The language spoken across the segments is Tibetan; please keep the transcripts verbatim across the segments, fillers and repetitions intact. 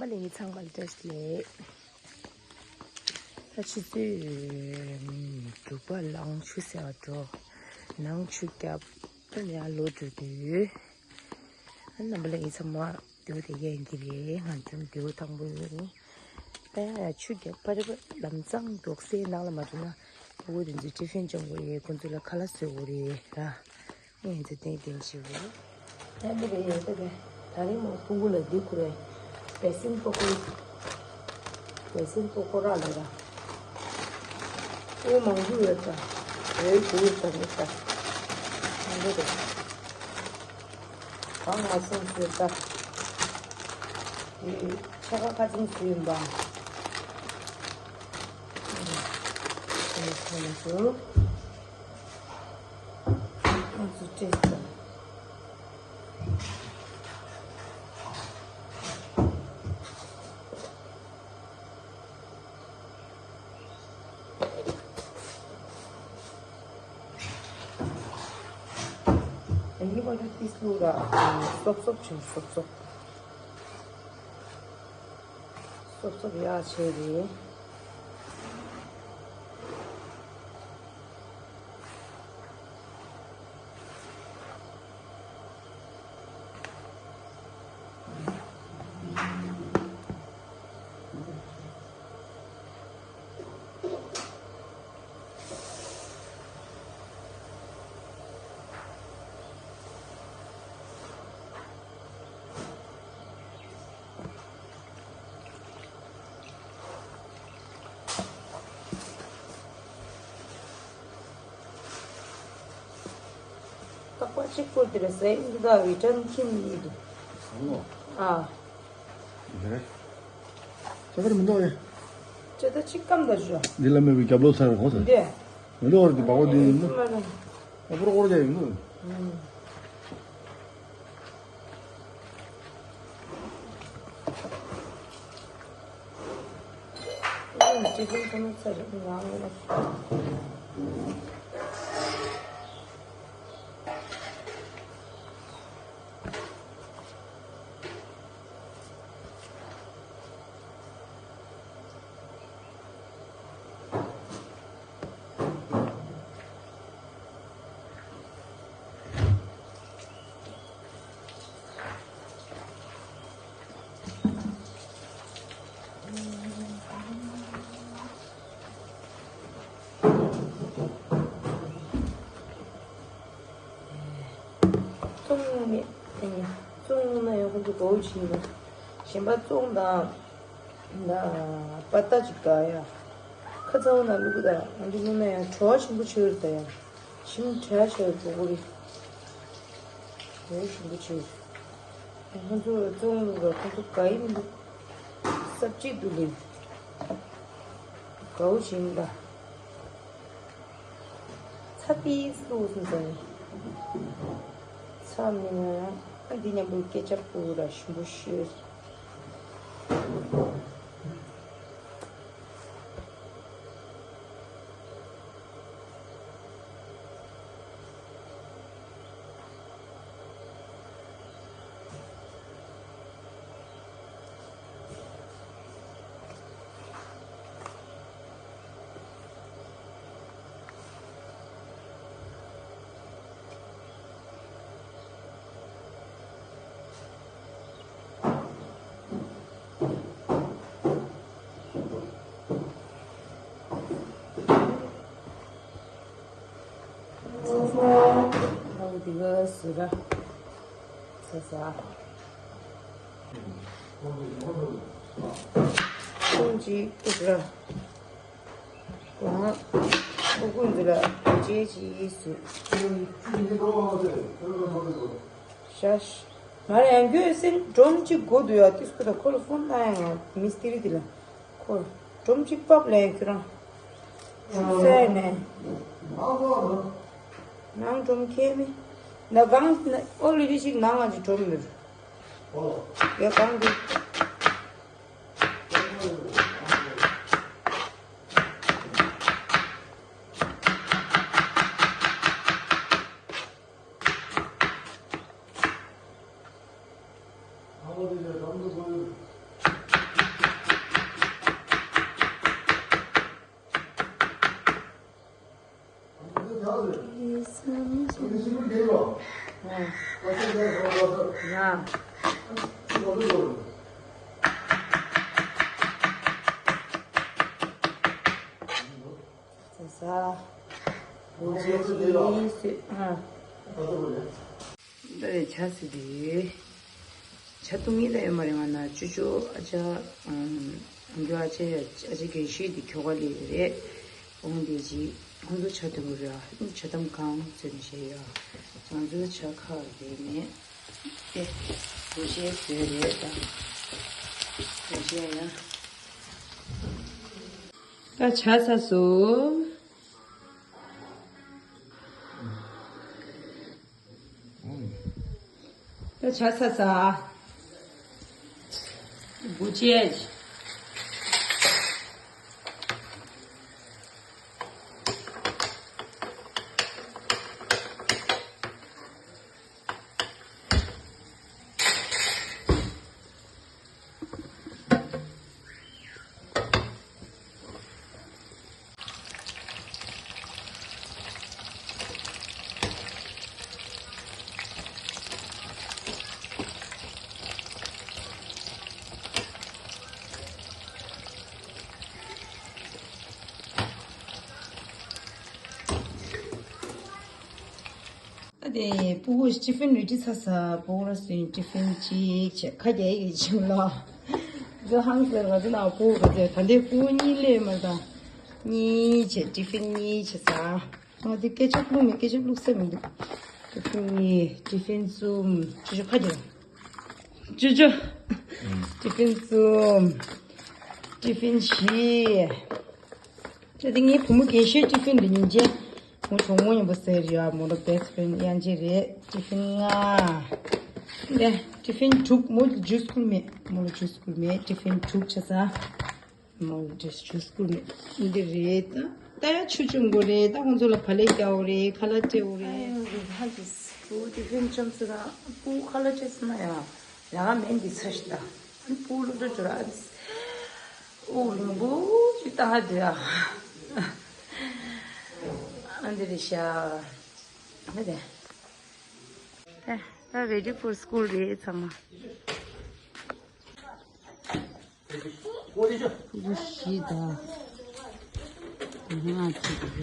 མ་ལས་ངའི་ཚང་མ་ལ་བཀྲ་ཤིས་བདེ་ལེགས། ད་ཆུ་ཚོད་དྲུག་པ་ལ་ཆུ་ཟ་བར་འགྲོ། ནང་ཆུ་རྒྱབ། ད་ནི་ཡར་ལོག་འགྲོ་དུས། རྣམ་པ་ལ་ངའི་ཚང་མ་དེའུ་དེ་ཡན་གྱི་རེད། ང་ཚོ་དེའུ་དང་པོ་ཡིན། ད་ཡ་ཆུ་རྒྱབ་པ་རེད་པ། ལམ་སང་འབྲོག་སའི་ནང་ལ་མ་འགྲོ་ན། ཕྲུ་གུ་དེ་ཚོ་ཊི་ཕིན་སྦྱོང་དགོས་རེད། ཁོ་ཚོ་ལ་ཁ་ལག་བཟོ་དགོས་རེད་ར། ངས་ཚོ་ཏན་ཏན་བྱེད་དགོས། ཨ་འདི་རེད། ཡོད་དེ་རེད། ད་རིང་མོ་ཕྲུ་གུ་ལ་འདི་ཁུར་རེད། བེ་སིན་པོ་ཀོ་ར། བེ་སིན་པོ་ཀོ་ར་ལ་ར། ཨོ་མང་པོ་ཡོད་ད། རེད་དགོས་ད་རེད་ད། ཨ་འདི་རེད། གང་མ་སོང་ཟེར་ད། དེ་ཕྱེད་ཀ་ཁ་ཚིང་ཟོས་ཡིན་པ། ཨ་ཚོ་ཏྲེ་ས། ཨ་ནི་པ་ཏི་སི་ལུག་ར། སོབ་སོབ་བྱུང་། སོབ་སོབ། སོབ་སོབ་ཡག་བྱས་རེད། རྟག་པ་གཅིག་པོ་དེ་རེད་ཟེར། འདི་དག་རི་ཊན་ཁྱིམ་ཡིན་འདུག་ཨ། ཅ་ལག་མི་འདུག་ཨེ། ཅ་ད་གཅིག་སྐམ་ད་ཞོ། འདི་ལ་མེད་པའི་རྒྱབ་ལོགས་ཚར་གོ་ས། འདི། མི་འདུག་ཨོ། འདི་བག་བག་འདི་ཡིན་ནོ། ཨ་པོ་རོ་ཀོ་རོ་ཅ་ཡིན་ནོ། བཙོང་ནས་བཙོང་ན་ཡང་ཁོང་ཚོ་དགའ་བོ་བྱེད་ཀྱི་འདུག་གཞན་པ་བཙོང་དང་། ད་པ་ཏ་ཅིག་དགའ་ཡ། ཁ་ཚ་བོ་ན་བླུག་གི་ད། ང་ཚོ་བླུག་ན་ཡང་བྲོ་བ་ཆེན་པོ་ཆགས་ཀྱི་རེད་ད་ཡ། ཞིམ་དྲག་ཆགས་ཀྱི་གོ་གོ་རེད། བྲོ་བ་ཆེན་པོ་ཆགས་ཀྱི། ང་ཚོ་བཙོང་བླུག་ར་ཁོང་ཚོ་དགའ་ཡི་མི་འདུག་སབ་ཅིག་འདུག་ལེ། དགའ་བོ་བྱེད་ཀྱི་འདུག་ཚ་ཏིས་ལུག་སོང་ཙང་། ཚ་མིན་ན་ཡང་འདི་མཉམ་པོ་ཀེ་ཅབ་བླུག་ར་ཞིམ་པོ་ཤོད། ཨོ་དེ་ག་སུ་ར་ས་ས། ཁོང་ཅིག་ཏུ་ར། ང་ཁོ་ཀུན་འདི་ལ་ཅེས་ཅི་ཡིས་སུ། ཤ་ཤ། ང་ལ་ཡང་རྒྱུ་སེང་སྒྲོམ་གཅིག་དགོས་འདུག་ཡ། ཏིས་ཁོ་དང་ཁོ་ལ་ཧྥོན་བཏང་ཡ། ང་མི་སྟེར་འདི་ལ་ཁོ་སྒྲོམ་གཅིག་པབ་ལ་ཡང་ཁྱོད་རང་ཤུ་ས་ཡ་ནས་ནང་སྒྲོམ་ཁྱེར་མི་ན་གང་ཨོ་ལི་རི་ཞིག་ནང་ང་ཅིག་སྒྲོམ་མི་རུ་ཡ་གང་འདུག་ཟ་ཟ། འོ་ཟ་ཟ་ཟ། ཨ། ད་རེས་ཇ་ཟེར་དེ། ཇ་བཏུང་ཡས་ད་ཡོད་མ་རེད། ང་ན་ཅོ་ཅོ་ཨ་ཅག་ཨམ། ཨ་ཅག་ཨ་ཅག་ཨ་ཅག་དགེ་བཤེས་དེ་ཁྱོ་ག་ལས་རེད། འོང་དེ་ཅི། ཁོང་ཚོ་ཇ་བཏུང་གི་རེད། ཨ་ཇ་དམ་གང་ཚོད་ནས་བཞེས་ཡོད། ང་ཚོ་ཇ་ཁ་རེད་མེད། དེ་སྒོ་ཕྱེ་བཟོས་རེད་ད། སྒོ་ཕྱེ་ཡ། ད་ཇ་ཟ་སོང་། ད་ཇ་ཟ་ཟ། བུ་ཅེ། ཨ་དེ་སྤུ་གུ་ཊི་ཕིན་རེ་ཌི་ཚར་ས། སྤུ་གུ་ར་སུ་ཡིན་ཊི་ཕིན་གཅིག་བྱས་ཁ་རྒྱག་ཡི་གི་ཆུང་ལ། འདི་ཧང་ཟེར་བ་འདི་ན་སྤུ་གུ་ག་ཚོད་ད་འདི་སྤུ་གུ་གཉིས་སླེབས་མ་ད། གཉིས་བྱས་ཊི་ཕིན་གཉིས་བྱས་ས། ང་འདི་ཀེ་ཅབ་བླུགས་མེད། ཀེ་ཅབ་བླུགས་ས་མི་འདུག་ཊི་ཕིན་གཉིས། ཊི་ཕིན་གསུམ། ཅོ་ཅོ་ཁ་རྒྱག་ཅོ་ཅོ། ཊི་ཕིན་གསུམ། ཊི་ཕིན་བཞི། ད་དེ་ངའི་བུ་མོ་དགེ་བཤེས་ཊི་ཕིན་འདི་ཉིན་རྗེས་མོ་གྲོགས་མོ་ཡིན་པ་ཟེར་ཡ། མོ་ར་བེ་སི་ཊི་ཕི་རེན་ཌི་དབྱངས་ཅན་རེད། ཊི་ཕིན་ལྔ། ད་ཊི་ཕིན་དྲུག་མོ་ལ་ཇུས་བསྐུར་མེད། མོ་ལ་ཇུས་བསྐུར་མེད། ཊི་ཕིན་དྲུག་ཆ་ཚང་མོ་ལ་ཇུས་བསྐུར་མེད། འདི་རེད་ད། ད་ཡ་ཆུ་བཅུག་དགོས་རེད་ད། ཁོང་ཚོ་ལ་བག་ལེབ་རྒྱག་དགོས་རེད། ཁ་ལག་སྤྲད་དགོས་རེད། ཨ་ཡ་ཧ་གི་སི་བུ་ཊི་ཕིན་བཅོམ་སོང་ད། སྤུ་གུ་ཁ་ལག་སྤྲད་སོང་ན་ཡ། ཡ་མེད་འདི་ཚ་ཞིག་ད། སྤུ་གུ་སློབ་གྲྭ་འགྲོ་ར། དབུགས་རིང་པོ་ཅིག་བཏང་ཧ་འདོད་ཨ། ཨ་འདི་རེད་ཤག་ཨ་དེ། ད་ད་ready for school རེད་ཚང་མ། བཞི་དང་། ལྔ་བཅུ། བཀྲ་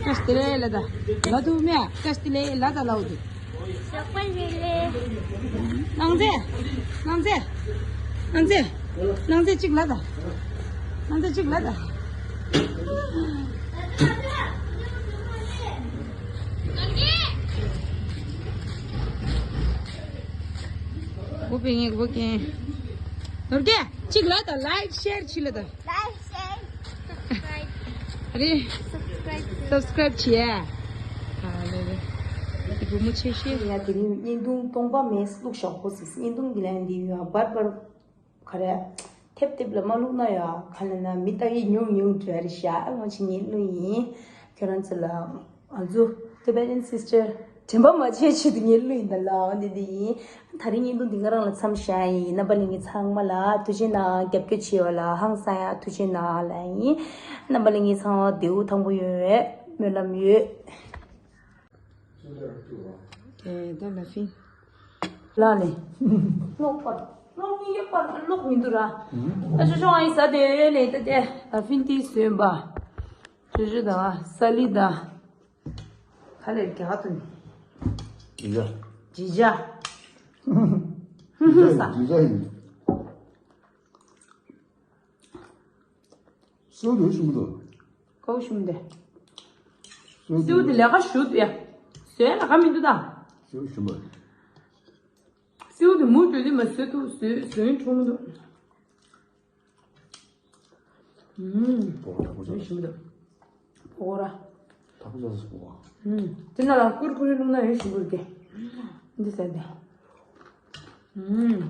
ཤིས་བདེ་ལེགས་ལ་ད། ལ་དུ་མེ་བཀྲ་ཤིས་བདེ་ལེགས་ལ་ད་ལའོ་དུ། ནང་ཚེ། ནང་ཚེ། ནང་ཚེ། ནང་ཚེ་གཅིག་ལ་ད། ནང་ཚེ་གཅིག་ལ་ད། བུ་པེ་ངེ་བུ་ཀེ། ནོར་ཀེ་གཅིག་ལ་ད། ལའིཀ་ཤེར་ཆི་ལ་ད། ལའིཀ་ཤེར་སབ་སི་ཀ་རའིབ། སབ་སི་ཀ་རའིབ་བྱེད་ཡ། ཨ་ལེ་ལེ། དེ་བུ་མོ་ཆེ་ཤེས། ཡ་དེ་རིང་བརྙན་ཐུང་སྟོང་པ་མེད་བླུགས་ཤོག་ཧོ་སིས། བརྙན་ཐུང་འདི་ལན་འདི་ཡོད་བར་བར་ག་རེ། ཐེབས་ཐེབས་ལ་མ་བླུགས་ན་ཡ་ག་ལ་ན་མི་ལྟ་གི་ཉུང་ཉུང་འདྲ་རེད་ཤག་ཨ་ང་ཆི་ངས་བླུགས་ཡིན། ཁྱོད་རང་ཚོ་ལ། ང་ཚོ་Tibetan sister དྲན་པ་མ་བརྗེད་ཆེད་དུ་ངས་བླུགས་ཡིན་ད་ལ། འོ་འདི་འདི་ཡིན། ད་རིང་བརྙན་ཐུང་འདི་ག་རང་ལ་མཚམས་བཞག་ཡིན། རྣམ་པ་ལྷན་རྒྱས་ཚང་མ་ལ་ཐུགས་རྗེ་གནང་། རྒྱབ་སྐྱོར་བྱས་པ་ལ་ཧང་སང་ཡ་ཐུགས་རྗེ་གནང་ལ་ཡིན། རྣམ་པ་ལྷན་རྒྱས་ཚང་མ་བདེ་པོ་ཐང་པོ་ཡོད་སྨོན་ལམ་ཡོད། དེ་ད་ལ་ཕིན། ལ་ལེ། གློག་པར། གློག་གཉིས་ཀ་པར་གློག་མི་འདུག་ར། ཨ་ཅོ་ཅོ་ཨ་ཡི་ཟ་དེ་ལེ་ད་དེ། ལ་ཕིན་ཏི་སོན་པ། ཅོ་ཅོ་དང་ས་ལི་དང་། ག་ལེར་རྒྱ་གར་དུ་ནི། ཇི་ཇ། ཇི་ཇ། ཧུ་ཧུ་ས། ཇི་ཇ་ཡིན། སེའུ་དེ་ཞིམ་པོ་འདུག་ཀའུ་ཞིམ་དེ། སེའུ་དེ་ལས་ཀ་ཞུ་དུ་ཡ། ཟོས་ལ་ཀ་མི་འདུག་ད། སེའུ་ཞིམ་པོ། སེའུ་དེ་མུ་མཐུད་དེ་མ་ཟོས་ཐུབ་ཟོས་ཟོས་འཕྲོ་མི་འདུག་ཨུམ། པོ་ཀོ་ར་ཞིམ་པོ་འདུག་པོ་ཀོ་ར། ཐ་ཀོ་ཅ་ཟ་སོང་བ། ཨུམ། དེ་ན་ལ་ཀུར་ཀུ་རེ་བླུགས་ན་ཡང་ཞིམ་པོ་རེད་དེ། འདི་ཟ་དེ། ཨུམ།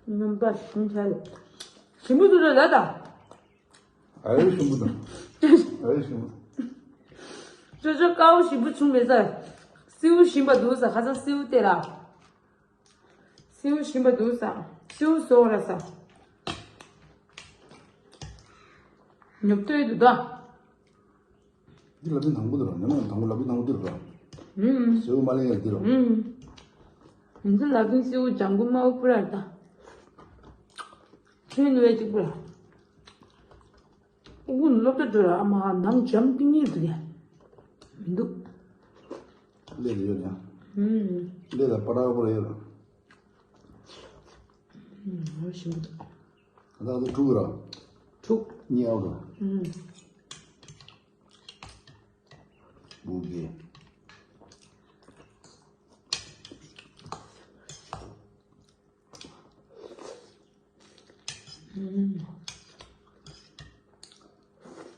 སྣུམ་པ་ཞིམ་ཆ་ལ། ཞིམ་པོ་འདུག་ལ་ལ་ད། ཨ་ཡེ་ཞིམ་པོ་དང་། ཨ་ཡེ་ཞིམ་པོ། ཅོ་ཅོ་ཀའུ་ཞིམ་པོ་བྱུང་མེད་ས། སེའུ་ཞིམ་པ་འདུག་ས། ཁ་སང་སེའུ་སྟེར་ར། སེའུ་ཞིམ་པ་འདུག་ས། སེའུ་བཟོ་ར་ས། ཉོབ་ཏོ་ཡི་འདུག་ད། འདི་ལབ་དུས་དང་པོ་འདི་ར། ནམ་ཡང་དང་པོ་ལབ་དུས་དང་པོ་འདི་ར། ཨུམ། སེའུ་མ་ལེན་ཡ་འདི་ར། ཨུམ། ང་ཚོ་ལ་ཁིན་སེའུ་ལྗང་ཁུ་དམར་པོ་པུ་ར་རེད་ད། ཁྱོད་ནི་བས་གཅིག་པུ་ར། ཨུ་ཁུ་ནི་སློབ་གྲྭ་འགྲོ་ར། ཨ་མ་ནམ་འཇམ་ཏིང་ངེ་འདུག་ཡ། མི་འདུག་ཀླད་དུ་ཡོད་ཡ། ཨུམ། ཀླད་ལ་པ་ར་པ་ར་ཡོད་ར། ཨུམ། འོ་ཞིམ་པོ་འདུག་ད་ལྟ་དྲུག་ར། དྲུག་གཉིས་ཨའོ་ར། ཨུམ། བུ་གེ། ཨུམ།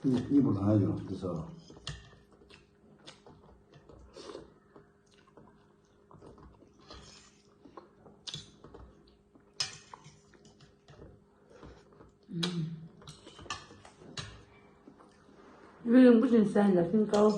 གཉིས་གཉིས་པོ་ལ་ཡོད་འདི་ས། ཡུན་རིང་པོ་ཞིག་ཟ་ཡིན་ལ་ཤིང་ཀའོ།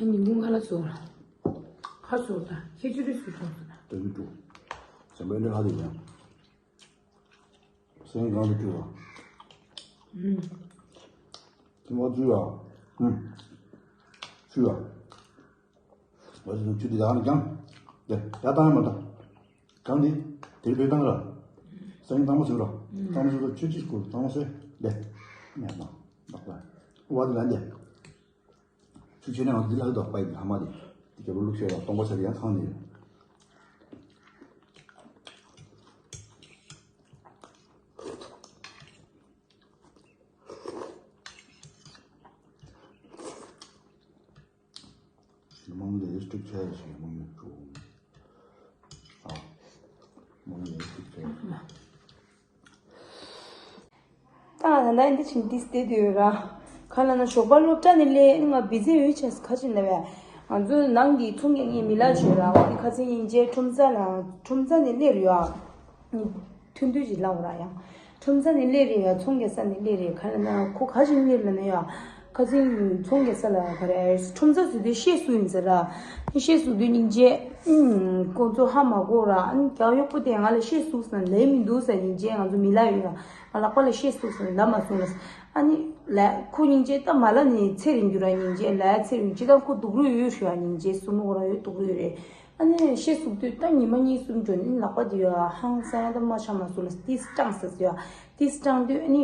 ཉིན་གུང་ཁ་ལག་ཟོ། ཁ་ཟོ་དང་ཁྱི་ཆུ་རུ་སུ་སོང་སོང་། ཏོག་ཙམ་བཀྲུ། སེམས་པའི་འདྲ་ཁ་དེ་ཡང་། སེམས་གང་དུ་བཀྲུ་བ། ཨུམ། ཁྱི་མ་བཀྲུ་བ། ཨུམ། བཀྲུ་བ། བ་ཟི་ལིན་ཆུ་དེ་ཡང་ཀྱང་། དེ་ཡ་བཏང་ཡ་མ་བཏང་། གང་དེ་དེར་བོད་བཏང་ར། སང་ཉིན་གཙང་མ་བཟོས་ར། གཙང་མ་བཟོས་ར་ཆུ་གཅིག་སྐོར་གཙང་མ་བཟོས། དེ་ནས་མ་བཏང་པ། བ་དེ་ལ་འདི། ཆུ་ཆེ་ནས་འདི་ལ་འདོགས་པ་ཡིན་ལྷ་མ་དེ། དེ་རྒྱལ་པོ་ལུག་ཤེས་ལ་སྟོང་པ་ཆ་དེ་ཡང་ཐང་ནས། མང་ལས་སྤྲུག་ཆ་ཞིག་མང་ཡོད་འགྲོ། ཨ། མང་ལས་སྤྲུག་ཆ་ཞིག་ད་ང་ད་ལྟ་འདི་ཕྱིན་ཏིས་བལྟས་དུས་ར། ག་ལ་ན་ཞོགས་པ་སློབ་གྲྭ་ནས་སླེབས་ང་བི་ཛི་ཡོད་ཆས་ཁ་ཅིག་ལ་བས། ང་ཚོ་ནང་གི་ཚོང་རྒྱག་མཁན་མི་ལ་བྱོས་ར། འོ་དེ་ཁ་ཚན་སྙིང་རྗེ་ཁྲོམ་ས་ལ་ཁྲོམ་ས་ནས་སླེབས་རེད་ཨ། ཐུང་ཐུང་ཅིག་ལབ་ར་ཡང་། ཁྲོམ་ས་ནས་སླེབས་རེད་ཡ། ཚོང་རྒྱག་ས་ནས་སླེབས་རེད། ག་ལ་ན་ཁོ་ག་ཞིག་སླེབས་ལ་ན་ཡ། ཁ་ཚིག་ཚོང་རྒྱག་ས་ལ་ག་རེ་ཁྲོམ་ས་ཟེར་དུས་ཤེས་སུ་ཡིན་ཟེར་ར། ཤེས་སུ་དུས་སྙིང་རྗེ། ཁོ་ཚོ་ཧ་མ་གོ་ར། རྒྱག་གཡོག་པོ་དེ་ང་ལ་ཤེས་སུ་ཟེར་ན་ལས་མི་འདུག་ཟེར་སྙིང་རྗེ། ང་ཚོ་མི་ལ་ཡོད་ར། ང་ལག་པ་ལ་ཤེས་སུ་ཟེར་ན་ལ་མ་སོང་ལ། ཨ་ནི་ལ་ཁོ་སྙིང་རྗེ་ད་མ་ལ་ནི་ཚེ་རིང་རྒྱུ་ར་སྙིང་རྗེ་ལ་ཚེ་རིང་ཅི་ད་ཁོ་སྡུག་རུས་ཡོད་ཤོད་ཡ་སྙིང་རྗེ་སུ་མོ་ར་ཡོད་སྡུག་རུས་ཡོད་རེད། ཨ་ནི་ཤེས་སུ་དུས་ད་ཉི་མ་གཉིས་གསུམ་འགྲོ་ནི་ལག་པ་དེ་ཡོད་ཧང་སང་ཡ་ད་མ་ཆ་མ་སུ་ལ་ཏིས་སྐྲངས་ས་སུ་ཡ། ཏིས་སྐྲངས་དུས་ཨ་ནི་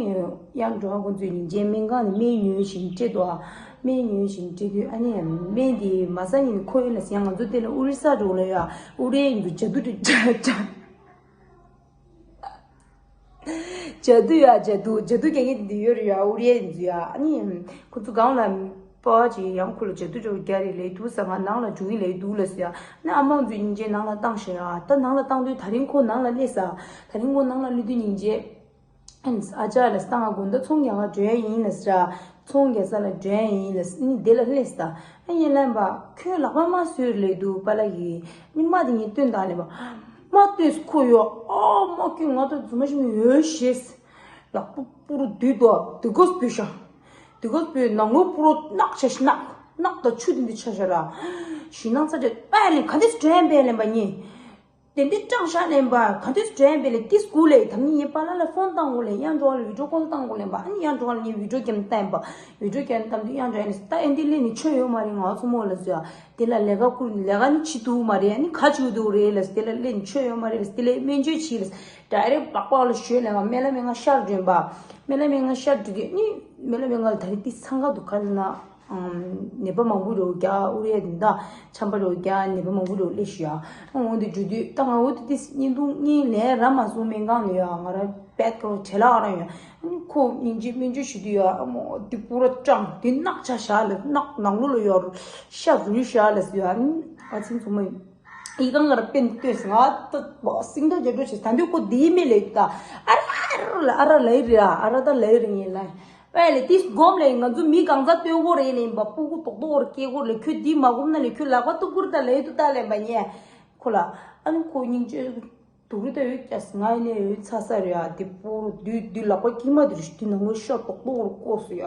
ཡང་འགྲོ་བ་ཁོ་ཚོའི་ཉིན་རྗེས་སྨན་ཁང་ནས་སྨན་ཉོས་ཤིང་སྤྲད་དོ། སྨན་ཉོས་ཤིང་སྤྲད་དུས་ཨ་ནི་སྨན་དེ་མ་ཟ་ཉིན་ཁོ་ཡོད་ལ་ཡང་ང་ཚོ་དེ་ལ་ཨུ་རི་ས་འགྲོ་ལ་ཡོད། ཨུ་རི་ཡིན་དུ་ཇ་དུ་དུ་ཇ་ཇ། ཇ་དུ་ཡ་ཇ་དུ་ཇ་དུ་རྒྱག་གི་འདི་ཡོད་རེད་ཡ། ཨུ་རི་ཡ་འདི་ཡ། ཨ་ནི་ཁོ་ཚོ་སྒང་ལ་པ་ཅི་ཡང་ཁོ་ལ་ཇ་དུ་ཇོ་རྒྱ་རེད་ལས་དུ་ས་ང་ནང་ལ་འཇུག་གི་ལས་དུ་ལ་ཟེར་ཡ། ཨ་ནི་ཨ་མ་ཚོ་སྙིང་རྗེ་ནང་ལ་བཏང་ཤག་ཡ། ད་ནང་ལ་བཏང་དུས་ད་རིང་ཁོ་ནང་ལ་སླེབས་ས། ད་རིང་ཁོ་ནང་ལ་སླེབས་དུས་སྙིང་རྗེ། ཨ་ཅག་ལ་སྟངས་དགོན་ད་ཚོང་རྒྱག་ག་འགྲོ་ཡ་ཡིན་ལ་ཟེར། ཚོང་རྒྱག་ས་ལ་འགྲོ་ཡ་ཡིན་ལ་ཟེར་ནི་དེ་ལ་སླེབས་ས། ཨ་ཡིན་ལན་པ་ཁྱོད་ལག་པ་མ་བཟོས་ལས་འདུག་པ་ལ་ཡིན་ནི་མ་དེ་ངས་སྟོན་དང་ལེན་པ། མ་སྟོན་ཁོ་ཡོ། ཨ་མ་ཁྱོད་ང་ད་རྫུན་མ་ཞིག་ཡོད་ཤེས། ལག་པ་པུ་རུ་དུད་དོ་དུད་གོས་སྤུས་ཤ། དུད་གོས་སྤུས་ནང་ལོ་པུ་རུ་གནག་ཆ་ཤ་གནག་གནག་ད་ཆུ་དེ་འདི་ཆ་ཤ་ར། ཞིང་ནང་ཚ་ཅེ་པ་ལེན་ག་དེ་སི་དྲན་པས་ལེན་པ་ཉིན། དེ་འདྲའི་སྐྲག་ཤ་ལེན་པ་ག་དུས་དྲན་པས་ལས་ཏིས་སྐུ་ལས་དམ་ཉིན་ངའི་པཱ་ལགས་ལ་ཕོན་བཏང་དགོས་ལས་ཡང་འགྲོ་བ་ལ་བི་ཌིའོ་ཀོལ་བཏང་དགོས་ལེན་པ། ཨ་ནི་ཡང་འགྲོ་བ་ལ་ངའི་བི་ཌིའོ་གེམ་བཏང་པ། བི་ཌིའོ་གེམ་བཏང་དུས་ཡང་འགྲོ་ཡ་ནི་ད་ཨེ་འདི་ལས་ནི་ཆོས་ཡོད་མ་རེད་ང་ཚོ་མོ་ལ་ཟོས་ཨ། དེ་ལ་ལས་ཀ་བསྐུར་ནི་ལས་ཀ་ནི་བྱེད་ཐུབ་མ་རེད། ཨ་ནི་ག་བྱེད་འདུག་རེད་ལ་དེ་ལ་ལས་ནི་ཆོས་ཡོད་མ་རེད་ལ་དེ་ལས་སྨན་བཅོས་བྱེད་ལ་ཌའི་རེག་སྦག་སྦག་ལ་ཞོད་ལེན་པ། སྨན་བླ་སྨན་ཁང་ཤར་སྒྲོན་པ། སྨན་བླ་སྨན་ཁང་ཤར་འགྲོ་གི་ནི་སྨན་བླ་སྨན་ཁང་ལ་ད་རེས་ཏི་འཚང་ཁ་འདུག་ག་ལ་ན། ནད་པ་མང་པོ་རོ་རྒྱ་ཨུ་རེ་འདི་འདྲ་ཆམ་པ་རོ་རྒྱ་ནད་པ་མང་པོ་རོ་སླེབས་ཤི་ཡ། འོང་དེ་འགྲོ་དུས་ད་ང་འོ་དེ་དེ་བརྙན་ཐུང་གཉིས་ལས་ར་མ་སོང་སྨན་ཁང་ནས་ཡ་ང་ར་བད་ཀ་བྲེ་ལ་ཨ་ར་ཡ། ཨ་ནི་ཁོ་སྙིང་རྗེ་སྨན་བཅོས་ཞུ་དུས་ཡ་ཨ་མོ་དེ་པུ་ར་སྐྲངས་དེ་གནག་ཆ་ཤ་ལ་གནག་ནང་ལོ་ལ་ཡོ་ཤ་རུལ་ཤ་ལ་ཟེར་ཡ། ཨ་ནི་ཨ་ཚིན་ཚོ་མ་ཡི་གང་ང་ར་པེན་ལྟོས་ང་ད་སིང་ད་རྒྱ་འགྲོ་བྱེད་ད་འདི་ཁོ་དེའི་མེ་ལས་ད་ཨ་ར་ཨ་ར་ལ་ཨ་ར་ལ་ཡི་རེད་ཨ་ར་ད་ལ་ཡི་རེད་ངེས་ལ། ཨེ་ལེ་ཏིས་སྒོམ་ལེ་ང་ཚོ་མི་གང་ཟག་སྟོན་གོ་རེད་ལེ་ཡིན་པ་སྤུ་གུ་རྡོག་རྡོག་རེ་སྐྱེ་གོ་ལེ་ཁྱོད་འདི་མ་སྒོམ་ན་ལེ་ཁྱོད་ལག་པ་གཏུབ་གོ་རེད་ད་ལེ་དུ་ད་ལེ་བ་ཉེ་ཁོ་ལ་ཨ་ནི་ཁོ་སྙིང་རྗེ་དུག་རི་ད་ཡོད་ཀྱ་ང་ཡི་ནས་ཡོད་ཚ་ས་རེད་ཨ་དེ་པོ་རུ་དུས་དུས་ལག་པ་ཀྱི་མ་དུ་རི་དུས་ནང་ལོ་ཤ་རྡོག་རྡོག་རུ་ལྐོག་སུ་ཡ།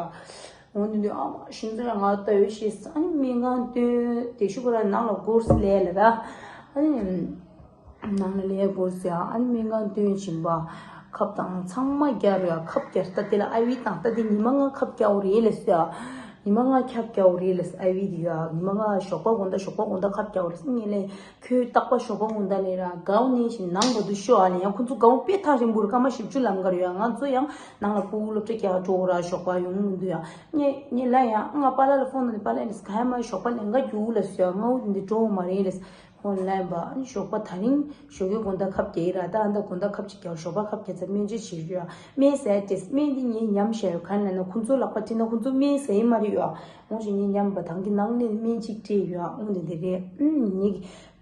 འོ་འདི་འདི་ཨ་མ་ཤིང་ཚ་ང་ད་ཡོད་ཤེས་ས་ཨ་ནི་སྨན་ཁང་སྟོན་དེ་ཤུ་གུ་ར་ནང་ལ་སྒོར་སི་ལས་ལ་ར་ཨ་ནི། ནང་ལ་ལས་དགོས་ཟེར་ཨ་ནི་སྨན་ཁང་སྟོན་བཞིན་པ། ཁབ་དང་ཚང་མ་རྒྱག་རེད་ཨ་ཁབ་རྒྱག་ད་དེ་ལ་ཨ་བི་དང་ད་དེ་ཉི་མ་ལྔ་ཁབ་རྒྱག་རེད་ལ་ཟེར་ཨ། ཉི་མ་ལྔ་ཁབ་རྒྱག་རེད་ལ་ཟེར་ཨ་བི་དེ་ཡ་ཉི་མ་ལྔ་ཞོགས་པ་དགོང་དག་ཞོགས་པ་དགོང་དག་ཁབ་རྒྱག་རེད་ཟེར་ངས་ལས་ཁྱོད་རྟག་པ་ཞོགས་པ་དགོང་དག་ལས་ར་དགའ་བོ་ནས་བཞིན་ནང་གོ་དུ་ཤོག་ཨ་ལས་ཡང་ཁོ་ཚོ་དགའ་བོ་དཔེ་ཐག་རིང་པོ་རེད་སྐར་མ་བཞི་བཅུ་ལམ་ག་རེད་ཡ་ང་ཚོ་ཡང་ནང་ལ་སྤུ་གུ་སློབ་གྲྭ་རྒྱག་འགྲོ་ར་ཞོགས་པ་ཡོང་མི་འདུག་ཡ་ངས་ངས་ལ་ཡང་ང་པཱ་ལགས་ལ་ཕོན་ནང་ནས་པཱ་ལགས་ནས་ག་ཡ་མ་ཞོགས་པ་ལས་འགའ་རྒྱུག་ལ་ཟེར་ཡ་ང་འུ་འདི་འགྲོ་མ་རེད་ལ། ཁོང་ལན་པ་ཨ་ནི་ཞོགས་པ་ད་རིང་ཞོགས་ཀའི་དགོང་དག་ཁབ་རྒྱག་ཡིན་ར་ད་ཨ་ད་དགོང་དག་ཁབ་ཅིག་རྒྱག་ཞོགས་པ་ཁབ་རྒྱག་ཚར་སྨན་བཅོས་བྱེད་རྒྱུ་ཡ་སྨན་ཟས་ཏེ་སྨན་འདི་ངས་ཉམས་བཞག་ཡོད་ག་ནས་ན་ཁོང་ཚོ་ལག་པ་ཁྲིད་ན་ཁོང་ཚོ་སྨན་ཟས་ཡིན་མ་རེད་ཡོ་འོང་ཞིག་ངས་ཉམས་པ་དང་གི་ནང་ནས་སྨན་གཅིག་སྤྲད་ཡོ་འོང་དེ་འདི་རེད་ཨུམ་ངས་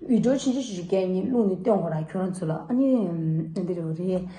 བི་ཌིའོ་ཆུང་ཆུང་ཞིག་རྒྱག་ངས་བླུགས་ནས་སྟོན་གོ་ར་ཁྱོད་རང་ཚོ་ལ་ཨ་ནི་འདི་རེད་རེད།